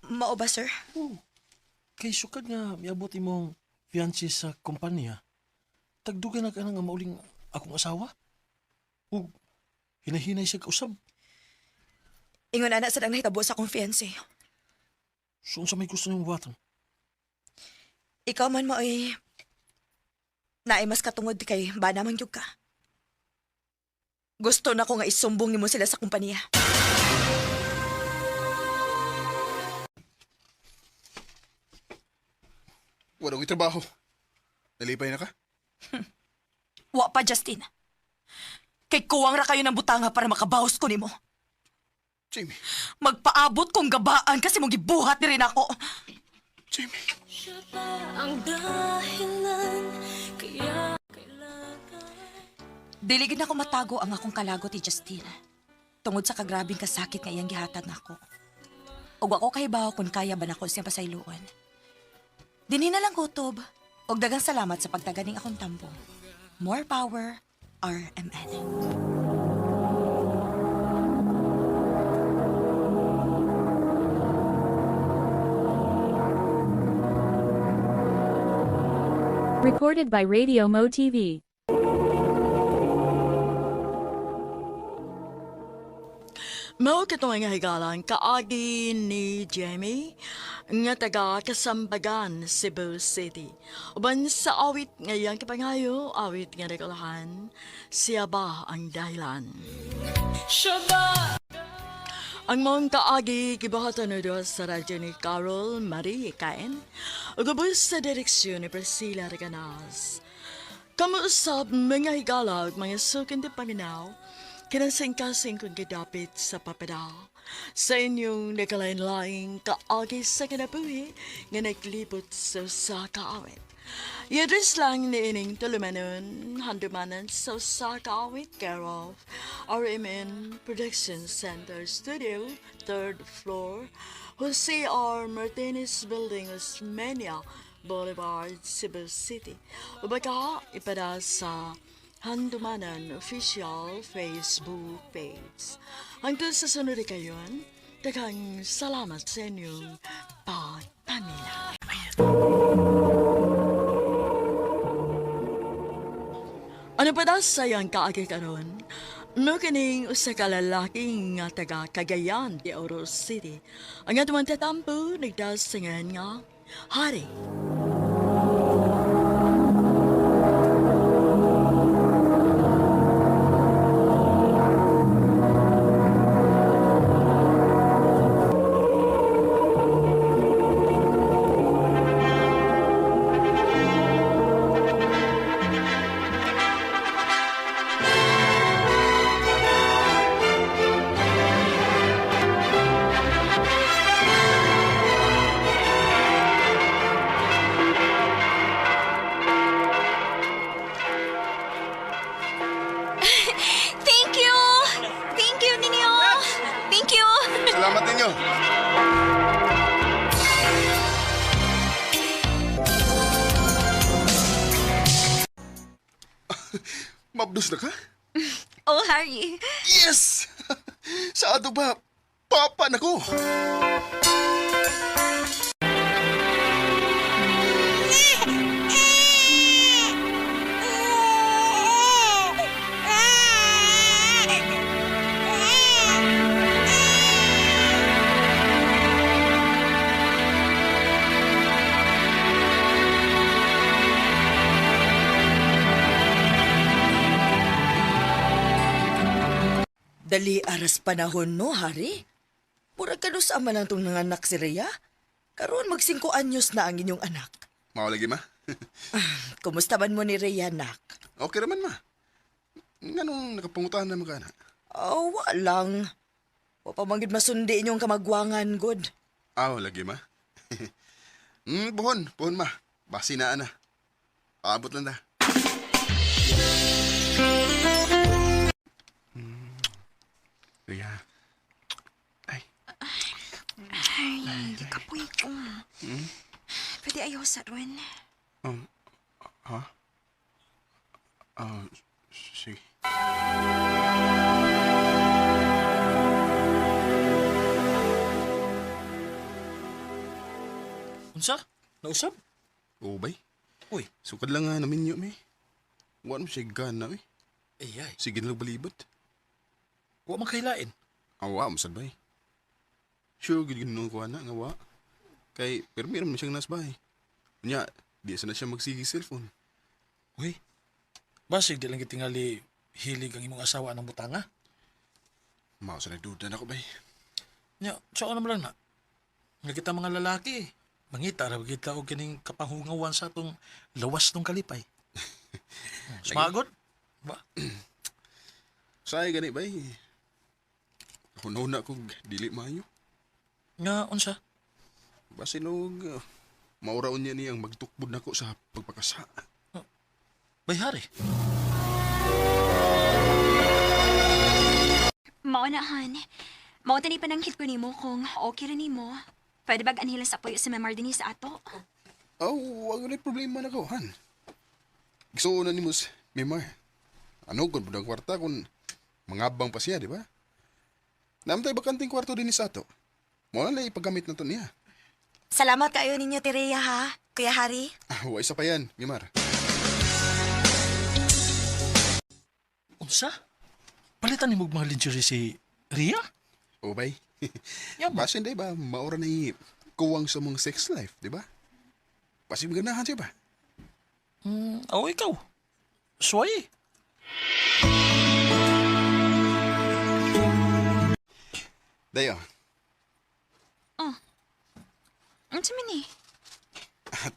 Mao ba, sir? Oo. Kay sukad nga miabot imong fiancé sa kumpanya. Tagduga na ka na nga mauling akong asawa. Ug hinahinay siya kausab. Ingon ana sad ang nahitabo sa akong fiancé. So unsa may gusto niyong buhaton? Ikaw man maoy naay mas katungod kay bana man gyud ka. Gusto na ko nga isumbong nimo sila sa kumpanya. Wala ko'y trabaho. Nalipay na ka? Wa pa, Justin. Kay kuwang ra kayo ng butanga para makabawas ko nimo. Jamie, Magpaabot kong gabaan kasi mong gibuhat ni rin ako. Jamie. Siya ba ang dahilan kaya kailangan Dili gid nako matago ang akong kalagot ni Justin. Tungod sa kagrabing kasakit nga iyang gihatag nako. Ug ako kahibaw kung kaya ba nako siyang pasayloon. Dinhi na lang kutob. Og daghang salamat sa pagtaganing akong tampo. More power, RMN. Recorded by Radio Mo TV. Mao katong nga higalan kaagi ni Jamie nga taga Kasambagan, Cebu City. Uban sa awit nga iyang kapangayo, awit nga nagulahan, siya ba ang dahilan? Siya ba Ang mong kaagi gibuhatan na doon sa radyo ni Carol Marie Kain ug ubos sa direksyon ni Priscilla Reganas. Kamuusap mga higala ug mga sukin di paminaw, kinasingkasing kong gidapit sa papada. Sa inyong nagkalain-laing kaagi sa kinabuhi nga naglibot sa usa ka awit. I-address lang ni ining tulumanon, handumanan sa usa ka awit care of RMN Production Center Studio, 3rd floor, Jose R. Martinez Building, Osmeña Boulevard, Cebu City. O baka ipada sa Handumanan Official Facebook page. Hanggang sa sunod kayon, daghang salamat sa inyong pagpamina. Ano pa daw sayang kaagi karon? No kining usa ka lalaki nga taga Cagayan de Oro City. Ang atong tatampo nagdasingan nga hari. Thank you! Thank you ninyo! Thank you! Salamat ninyo. Mabdos na ka? Oh, Harry. Yes! Sa ato ba? Papa na ko! Dali aras panahon no, Hari. Murag kanus ama lang tong nanganak si Rhea. Karon mag 5 anyos na ang inyong anak. Mao lagi, ma. Kumusta man mo ni Rhea, nak? Okay raman, ma. Nganong nakapangutahan na mga anak? Oh, wa lang. Wa pa man gid masundi inyong kamagwangan, good. Aw, lagi, ma. Buhon, buhon, ma. Basi na, ana. Abot lang da. Kaya, ay, Ay, kapoy ko. Pwede ayaw sa ron. Ha? Ah, sige. Unsa? Nausab? Oo, bay. Uy, Sukad lang nga namin yun, eh. Wa mo siya gana, eh. ay ay. Sige na lang balibot. Wa man kailain. Awa, masad bay. Sure, gid gid ko ana nga wa. Kay pirmi ra man siyang nasbay. Unya, di sa na siya magsige cellphone. Uy. Basig di lang gitingali hilig ang imong asawa ng butanga. Mao sa nagduda na ko bay. Nya, sa ano man lang na. Nga kita mga lalaki, mangita ra kita og kining kapanghungawan sa atong lawas nung kalipay. Sumagod? Ba? Say gani bay. Huno na ko dili maayo. Nga unsa? Basin og mauraon niya niyang magtukbod nako sa pagpakasa. Bayhari. Mao na, han. Mao tani pananghit ko nimo kung okay ra nimo. Pwede bag anhila sa puyo sa memar dinhi sa ato? Oh, wag na problema na ko, han. Gusto na ni Mus Mimar. Ano kung budang kwarta kung mangabang pa siya, di ba? Namtay bakanting kwarto din ni Sato. Mo na lang ipagamit na to niya. Salamat kayo ninyo, Tireya, ha? Kuya Harry? Ah, wa isa pa yan, Mimar. Unsa? Palitan nimo og mga lingerie si Ria? O bay. Ya ba? Basin di ba, maura na kuwang sa mong sex life, di ba? Basin maganahan siya ba? Aw ikaw. Suway. Dayo, Oh. Unsa man ni?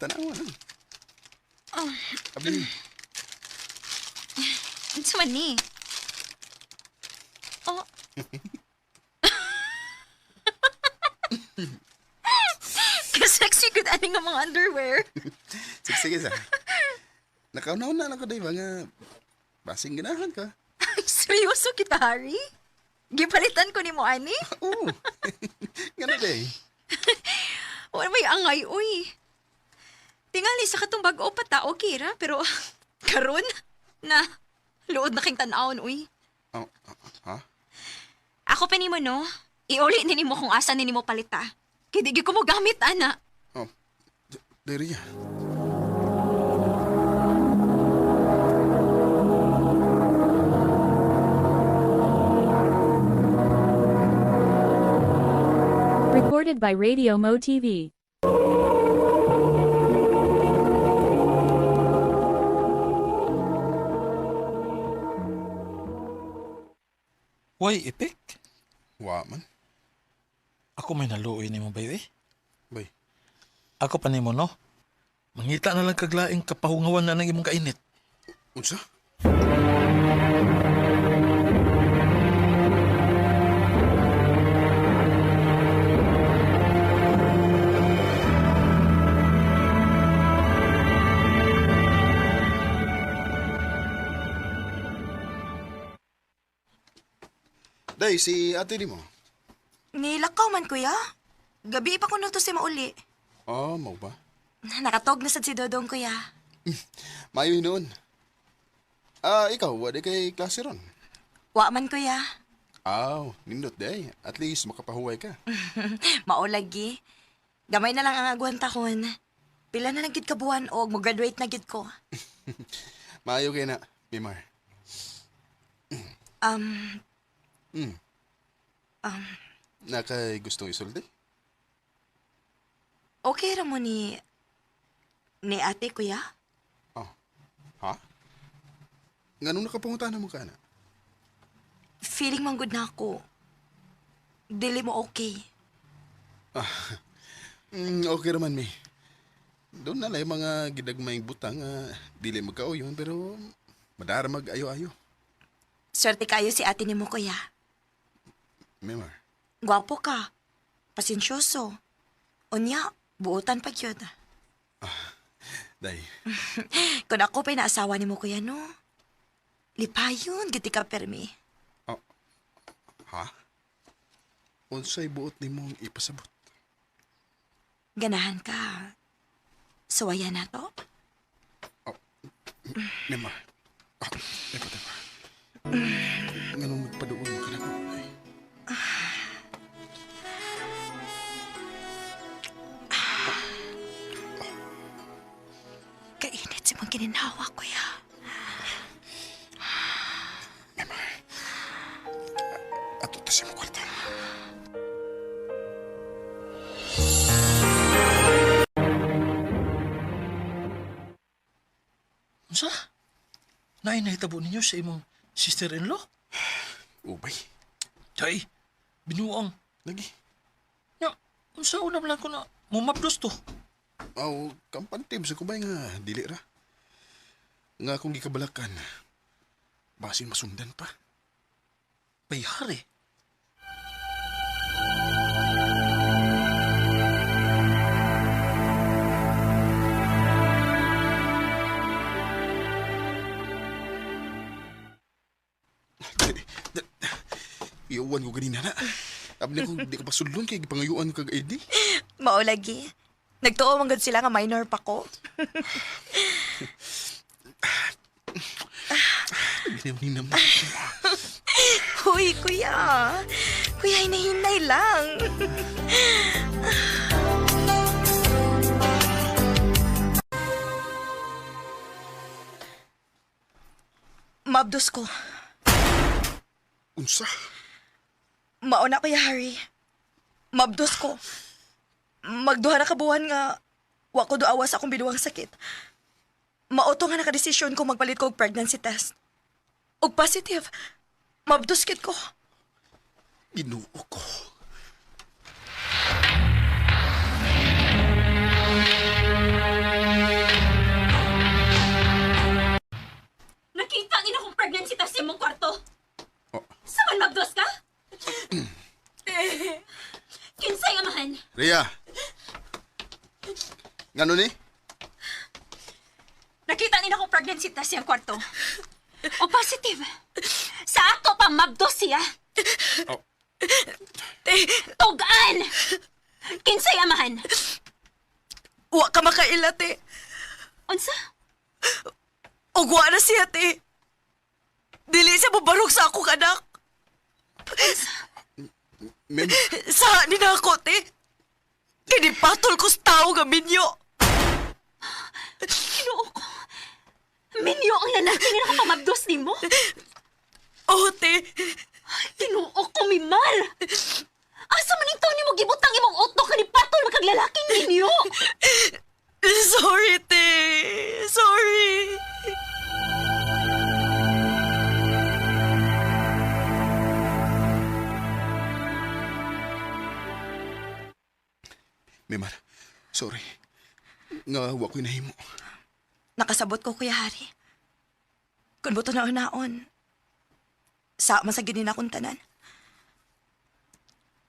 tanawa lang. Abli, Unsa man ni? Oh. Ka-sexy gud ani nga mga underwear. sige, sige sa. Nakaunaw na lang ko, di ba nga, basin ganahan ka. Ay, seryoso kita, Harry? Gipalitan ko nimo ani? Oo. Nga na, day. Wala may angay, uy. Tingali sa katong bag-o pa ta, okay ra, pero karon na luod na king tan-awon, uy. Oh, ha? Ako pa nimo no. Iuli ni nimo kung asa ni nimo palita. Kay di gyud ko mo gamit ana. Oh, Deria. Recorded by Radio Mo TV. Way epek. Wa man. Ako may naluoy nimo bayo eh. Bay. Ako pa nimo no. Mangita na lang kaglaing kapahungawan na ng imong kainit. Unsa? Day, si ate ni mo. Nilakaw man, kuya. Gabi pa ko to si mauli. Oh, mau ba? Nakatog na sad si Dodong, kuya. Maayo noon. Ah, ikaw, wala kay klase ron. Wa man, kuya. Aw, nindot day. At least makapahuway ka. Maolagi. Gamay na lang ang agwanta kon. Pila na lang gid ka buwan og mo-graduate na gid ko. Maayo kay na, Mimar. Um, Nakay gustong isulti? okay ra mo ni ate, kuya? Oh. Ha? Nganong nakapangutan mo ka na? Feeling man good na ako. Dili mo okay. Okay raman, mi. Doon na lang yung mga gidagmayng butang, dili magkauyon, pero madara mag-ayo-ayo. Swerte kayo si ate nimo, kuya. Mimar. Gwapo ka. Pasensyoso. Unya, buotan pa gyud. Day, Kung ako pa'y naasawa ni mo, kuya, no? Lipayon, giti ka permi. Oh. Ha? Unsay buot nimong ipasabot? Ganahan ka. Suwaya na to? Mema. Ah, teka, teka. Nganong magpaduol mo ka na ko? Ay. Kainit si mong kininawa, kuya. Mema. Ato ta sa imong kwarto. Unsa? Naay nahitabo ninyo sa imong sister-in-law? Ubay. Tay, binuang. Lagi. Nya, unsa una man lang ko na mumabdos to. Aw, kampante sa kubay nga dili ra. Nga akong gikabalakan. Basin masundan pa. Bayhari. Iuwan ko ganina na. Abli ko di ka pasulon kay gipangayuan kag ID. Mao lagi. Nagtuo man gud sila nga minor pa ko. Ginaw-ninam. Huy, kuya. Kuya, hinahinay lang. Mabdos ko. Unsa? Mauna, Kuya Harry. Mabdos ko. Magduha na kabuhan nga wa ko duawa sa akong binuang sakit. Mauto nga nakadesisyon ko magpalit ko og pregnancy test. Og positive. Mabdos kit ko. Ginoo ko. Nakita ni akong pregnancy test sa imong kwarto. Oh. Sa man mabdos ka? Kinsay amahan? Rhea. Ngano ni? Nakita ni akong pregnancy test sa iyang kwarto. O positive. Sa ato pa mabdos siya. Oh. Tugan! Kinsay amahan? Wa ka makaila, te. Unsa? Og wa na siya, te. Dili siya mubarog sa akong anak. Mem, Sa ni na ako, te. Kinipatol ko sa tao nga minyo. Ginoo ko. Minyo ang lalaki nga nakapamabdos nimo. Oh, te. Ginoo ko, Mimar! Asa man ito nimo gibutang imong utok ni patol makaglalaking minyo? Sorry, te. Sorry. Memar, sorry. Nga wa ko'y nahimo. Nakasabot ko, Kuya Harry. Kung buto na unaon, sa man sa gini na akong tanan.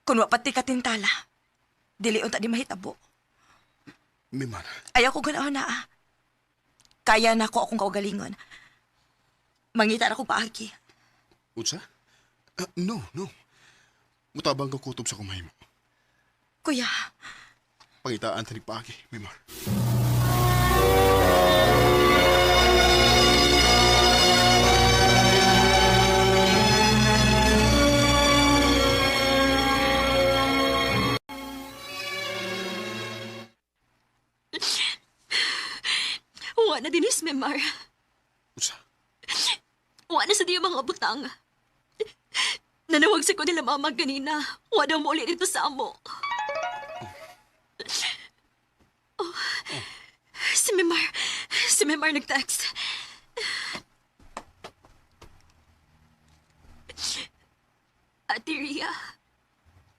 Kung wa pati katintala, dili unta di mahitabo. Memar, Ayaw ko ganaon na ah. Kaya na ko akong kaugalingon. Mangita na ko paagi. unsa? Ah, no, no. Mutabang ka kutob sa kumahimo. Kuya, Pangitaan tanig paagi, Memar. Wa na dinis, Mimar. Unsa? Wa na sa diya mga butang. Nanawag sa ko nila mama ganina. Wa daw mo ulit dito sa amo. Oh. Si Mimar, si Mimar nag-text. Ate Ria,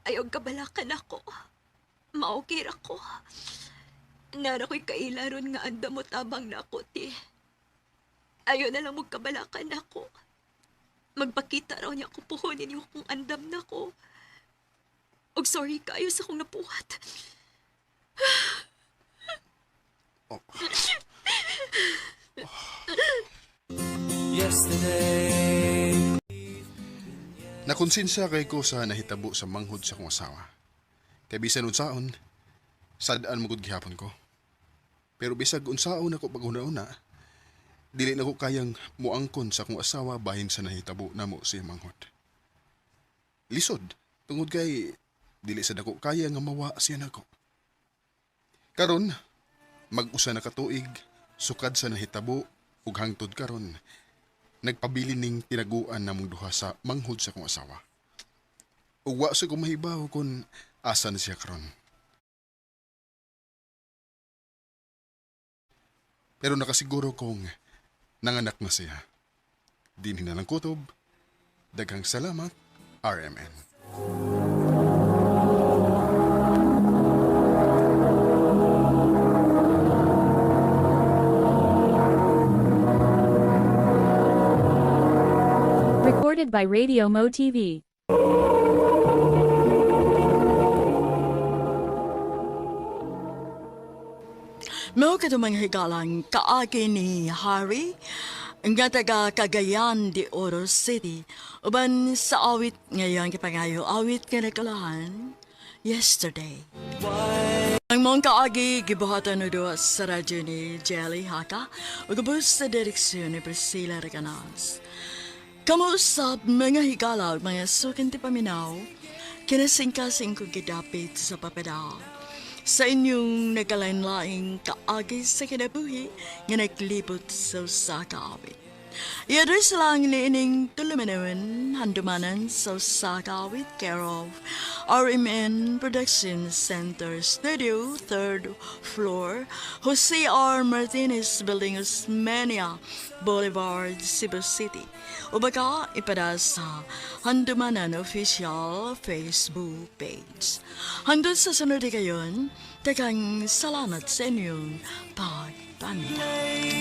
ayaw kabalakan ako. Maokir ako. Nara ko'y kailaron nga anda mo tabang na ako, ti. Ayaw na lang magkabalakan ako. Magpakita raw niya ako puhunin niyo kung andam na ko. Og sorry kayo sa kong napuhat. Oh. Nakonsensya kay ko sa nahitabo sa manghod sa kong asawa. Kay bisan unsaon, sad-an mo gud gihapon ko. Pero bisag unsaon ako paghuna-una, dili na ko kayang muangkon sa akong asawa bahin sa nahitabo namo sa iyang manghod. Lisod, tungod kay dili sa dako kaya nga mawa siya nako. Karon, mag-usa na katuig, sukad sa nahitabo ug hangtod karon, nagpabilin ning tinaguan namong duha sa manghod sa akong asawa. Ug wa sa ko mahibaw kung asa na siya karon. Pero nakasiguro kong nanganak na siya. Dinhi na ng kutob. Daghang salamat, RMN. Recorded by Radio Mo TV. Mao kadto mga higalang kaagi ni Harry nga taga Cagayan de Oro City uban sa awit ngayon gipangayo awit nga nagkalahan Yesterday. Ang mong kaagi gibuhatan og duha sa radyo ni Jelly Haka ug ubos sa direksyon ni Priscilla Recanas. Kamuusap mga higala ug mga sukin ti paminaw, kinasingkasing kong gidapit sa papadal sa inyong nagkalain-laing kaagi sa kinabuhi nga naglibot sa usa ka awit. I-address lang ni ining tulumanon handumanan sa usa ka awit care of RMN Production Center Studio, 3rd floor, Jose R. Martinez Building, Osmeña Boulevard, Cebu City. O baka ipada sa Handumanan Official Facebook page. Hanggang sa sunod kayon, daghang salamat sa inyong pagpamilya.